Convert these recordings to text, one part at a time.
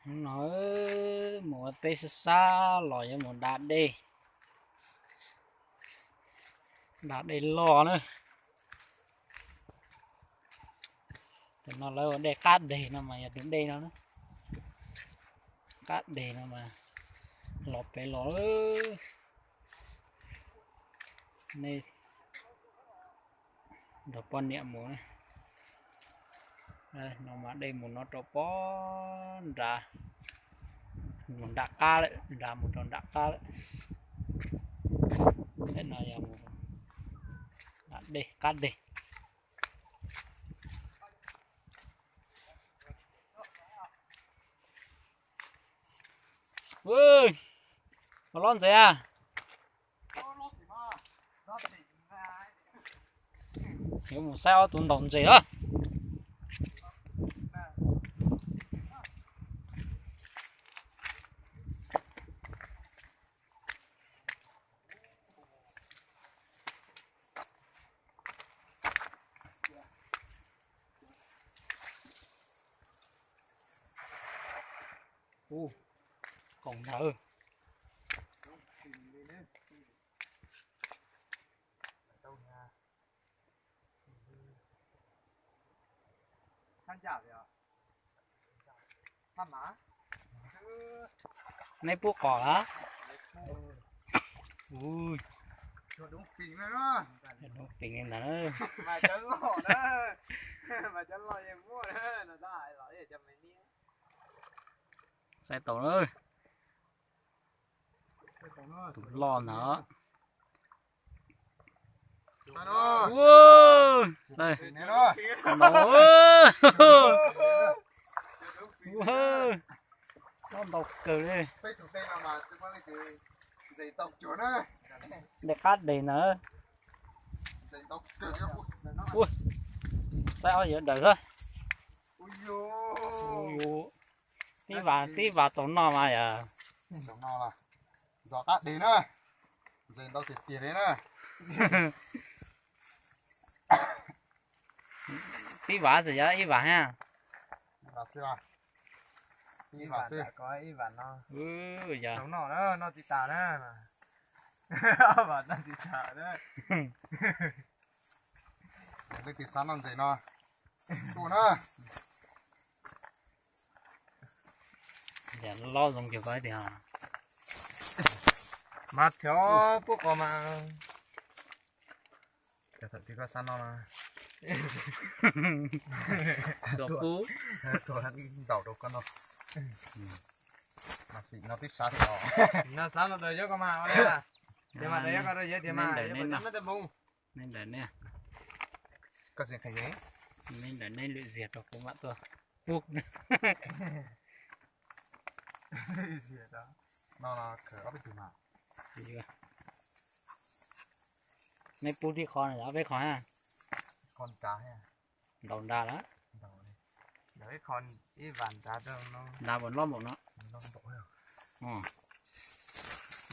Hnub no mus ua teb sab sab los yuav mus da dej, da dej loj na. Tus no lawv ua dej qab deg no mas yog tus dej no, qab deg no mas los pem los nej nrog poj niam mus. No mas dej mus no rau pob nram, mus nram qab lawm, nram mus rau nram qab lawm. Ntawm no yog mus dej qab deg. Ua lob ntxeev a. Yuav mus saib ob tug ntaus ntses os. Ub, koom ntag. Neb pub qos lawm? Ub, doob feem li ntawd. Saib tau na. Tus loj ntag. Loj ntau kawg li. Dej qab deg ntag. Saib ob yawg daws xwb. Tib vas, tib vas txaus noj mas yog. Ntxov qab deg na, ntxeev ntau tiag tiag li na. Tib vas xwb yog ib vas thiab? Ib vas xwb. Yog noj, noj tsis tas na. Ob vas noj tsis tas na. Leej twg xav noj ntses no tuaj na. Lob zoo kawg koj tiag. Mas thiab pub qos mas. Cov thaum twg koj xav noj no, tuaj ntaus rau koj noj. Mas xim no twb xav thiab os. No xav no ntawd yog koj mas, tias mas ntawd yog koj rau yawg tias mas yawg pom cov no tej mus. Nej ntawm nej, koj tsis qhia, nej ntawm nej lwm ziag rau kuv mam tuaj pub. No khaws ob peb tug mas. Nej pub tib qho no ob peb qho na. Qho nrad, ntaus nrad lawm. Ib qho, ib vas nrad rau no. Nrad puas loj npaum no?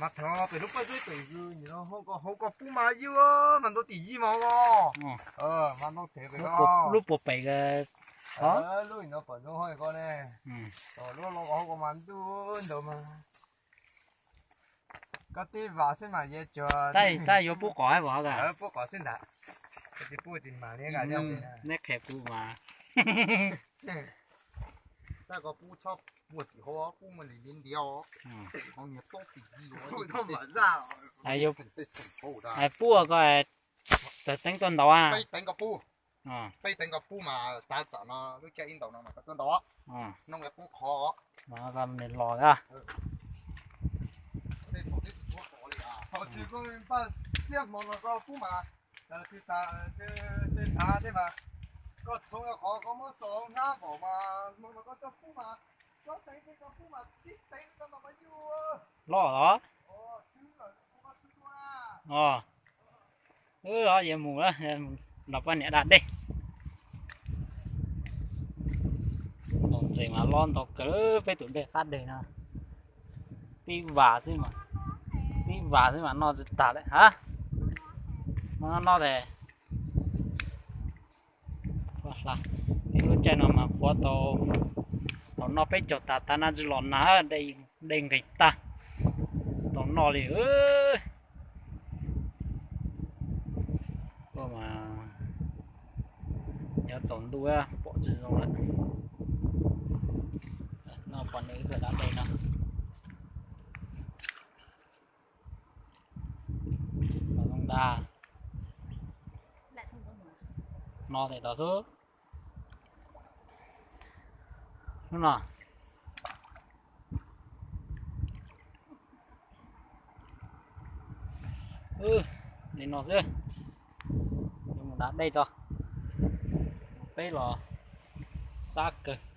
Mas thov pem lub paj zeb pem ywg, hauv ko pub mas ywg, mas ntau tim yij mas hauv ko. Mas ntau thev pem ko. Lub puas pem ko. Lub no pem ntoo hauv ko ne. Lub los hauv ko mas ntuj ntawd mas. Koj tib vas xwb mas yeej tsuag. Tab yuav pub qos hab pub qos xwb ntag. Koj tsis pub tsis mam li. Neb qhia kuv mas. Tab koj pub txhob muag tim hauv, pub muag ntiav ntiav os. Pub koj txawm teeb tuaj ntaus. Peb teev koj pub, peb teev koj pub mas tav tsam no lub caij ib ntaus no mas koj tuaj ntaus. Noog pub qhov. Los a. Tsis koj npaj xiab hmo no koj pub mas, tsis tas, tsis tas thiab mas, koj tshoob qhov koj muab tso hnab npaum mas hmo no koj coj pub mas, koj teev koj pub mas tib teev koj ntaus mas yuj. Loj los? Os, wb yuav mus los poj niam da dej. Ntaus ntses mas loj ntau kawg peb tus dej qab deg no. Tib vas xwb mas, tib vas xwb mas noj tsis tas lawm hab. Mas noj noj tes, ib lub caij no mas qhuav tau Noj peb caug tas tag na tsis los nag, dej nqis tag, tsis tau noj li. Tuaj mas yog tsaus ntuj pom tsis zoo lawm. No pom nws ib tug dab dej no. Los zoo ntag. No tes tod xwb. Hnub no li no xwb. Yuav mus da dej tso. Peb los sab kawg.